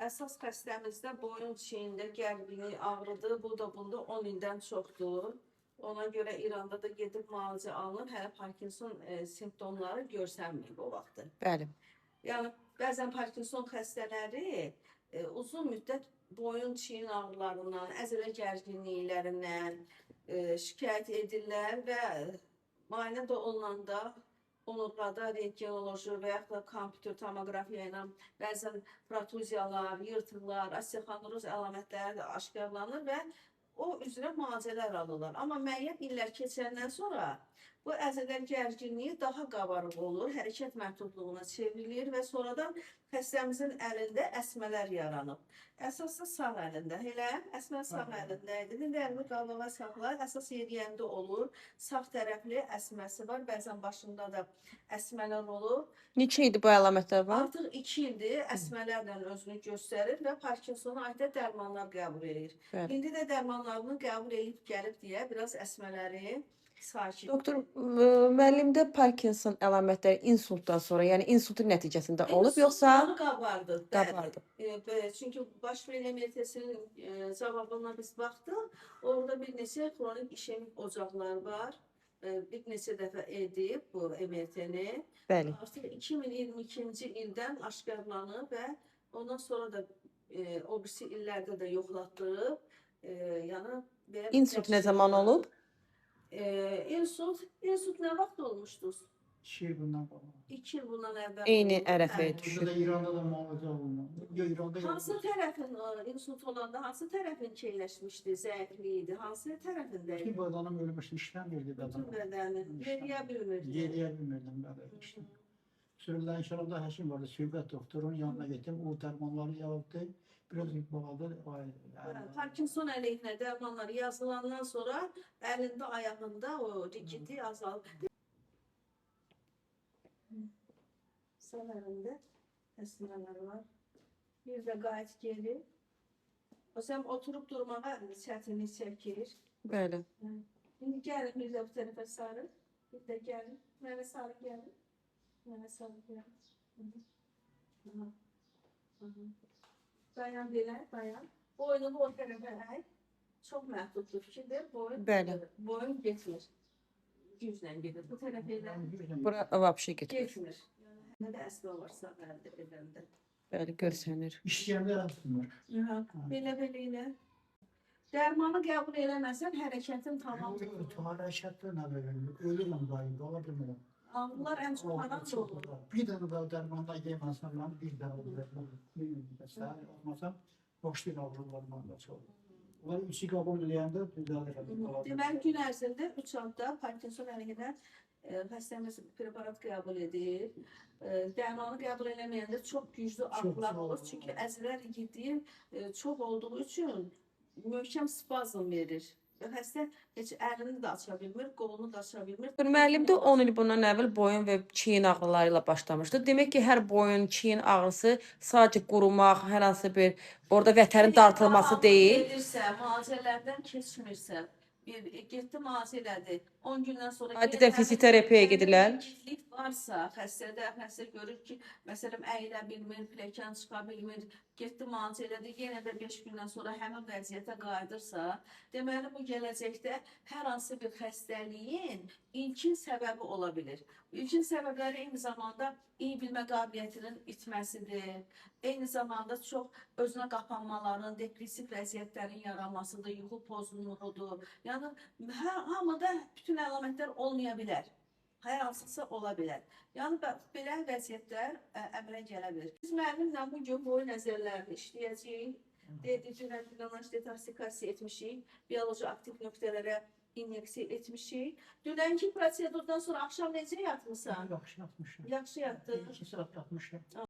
Əsas xəstəmizdə boyun çiyində gərginlik, ağrıdır. Bu da bunda 10 ildən çoxdur. Ona görə İranda da gedib müalicə alınır. Hələ Parkinson simptomları görsənməyib o vaxtı. Bəli. Yəni bəzən Parkinson xəstələri uzun müddət boyun çiyin ağrılarından, əzələ gərginliklərindən şikayət edirlər və müayinə də olunanda onurğada rentgenoloji və yaxud da kompüter tomoqrafiya ilə bəzən protuziyalar, yırtıqlar, osteoxondroz əlamətləri də aşkarlanır və o üzrə müalicələr alırlar. Amma müəyyən illər keçəndən sonra bu əzələ gərginliyi daha qabarıq olur, hərəkət məhdudluğuna çevrilir və sonradan xəstəmizin əlində əsmələr yaranıb. Əsas da sağ əlində. Elə əsmə sağ əlində idi. İndi əlini qabağa saxlar, əsas yeriyəndə olur. Sağ tərəfli əsməsi var, bəzən başında da əsmələr olur. Neçə idi bu əlamətlər var? Artıq 2 ildir əsmələrlə özünü göstərir və Parkinsona aid də dərmanlar qəbul edir. Bəli. İndi də dərmanlarını qəbul edib gəlib deyə biraz əsmələri sakit. Doktor, müəllimdə Parkinson əlamətləri insultdan sonra, yəni insultun nəticəsində olub, yoxsa İnsultları qabardı? Bəli. Qabardı. Çünki baş verən MRT-sinin cavabına biz baxdıq. Orada bir neçə xronik işemik ocaqlar var. Bir neçə dəfə edib bu MRT-ni. Bəli. Artıq 2022-ci ildən aşkarlanıb və ondan sonra da o birisi illərdə də yoxlatdırıb. Yəni belə bir İnsult nə təşxis zaman var. Olub? İnsult nə vaxt olmuşdur? 2 il bundan qabaq. 2 il bundan əvvəl. Eyni olub. ərəfəyə Bəli. düşür. Burada da İranda da müalicə olunmadı. Yo, İranda yox. Hansı tərəfin insult olanda hansı tərəfin keyləşmişdi, zəifliyi idi? Hansı tərəfində Bütün idi? bədənim ölmüşdü, işləmirdi Bütün bədən. bədəni yeriyə bilmirdi. Yeriyə bilmirdim, bəli. İşte. Sürülənkəranda həkim vardı, söhbət doktoru, onun yanına getdim. O dərmanları yazdı. Biraz bağladı. Ay, Hə, Parkinson əleyhinə dərmanlar yazılandan sonra əlində, ayağında o rigidlik azalır. Sağ əlində əsmələr var. Bir də qayıt geri. O sən oturub durmağa çətinlik çəkir. Bəli. İndi gəlin bir də bu tərəfə sarı. Bir də gəlin. Mənə sarı gəlin. Mənə sarı gəlin. Hı hı. Aha. Aha. Dayan belə, dayan. Boynunu o tərəfə əy. Çox məhduddur fikirdir. Boyun, Bəli. boyun getmir. Güclə gedir. Bu tərəfə elə Bura vəbşə getmir. getmir. Yəni, nə də əsmə var sağ əldə edəndə. Bəli, görsənir. İşləyəndə əsmir. Aha. Belə-belə elə. Dərmanı qəbul eləməsən hərəkətin tamam Yox, hərəkətlə nə bilim, ölürəm dayı, qala bilmirəm. Ağrılar ən çox haranda olur? Bir dənə də dərmandan yeməsəm, mən bir dənə də dərman yeməsəm, olmasam, başlayır ağrılar məndə çox. Onlar üçü qəbul eləyəndə düzəlirəm. Deməli, gün ərzində 3 adda Parkinson əleyhinə xəstəmiz preparat qəbul edir. Dərmanı qəbul eləməyəndə çox güclü ağrılar çox olur. olur. Çünki əzələ rigidliyi çox olduğu üçün möhkəm spazm verir. Və xəstə heç əlini də aça bilmir, qolunu da aça bilmir. Müəllim də 10 il bundan əvvəl boyun və çiyin ağrıları ilə başlamışdı. Demək ki, hər boyun, çiyin ağrısı sadəcə qurumaq, hər hansı bir orada vətərin Əgər dartılması ağrı deyil. Gedirsə, müalicələrdən keçmirsə, bir getdi müalicə elədi. 10 gündən sonra Adətən yenə həmin fizioterapiyaya həmin gedirlər. rigidlik varsa, xəstədə, xəstə görür ki, məsələn, əyilə bilmir, pilləkən çıxa bilmir, getdi müalicə elədi, yenə də 5 gündən sonra həmin vəziyyətə qayıdırsa, deməli bu gələcəkdə hər hansı bir xəstəliyin ilkin səbəbi ola bilir. İlkin səbəbləri eyni zamanda iyi bilmə qabiliyyətinin itməsidir. Eyni zamanda çox özünə qapanmaların, depressiv vəziyyətlərin yaranmasıdır, yuxu pozulluğudur. Yəni hamıda bütün əlamətlər olmaya bilər. Hər hansısa ola bilər. Yəni belə vəziyyətlər əmələ gələ bilər. Biz müəllimlə bu gün boyun əzələlərini işləyəcəyik. Dedi, dünən dünən detoksikasiya etmişik, bioloji aktiv nöqtələrə inyeksiya etmişik. Dünənki prosedurdan sonra axşam necə yatmısan? Yaxşı yatmışam. Yaxşı yatdın. 2 saat yatmışam.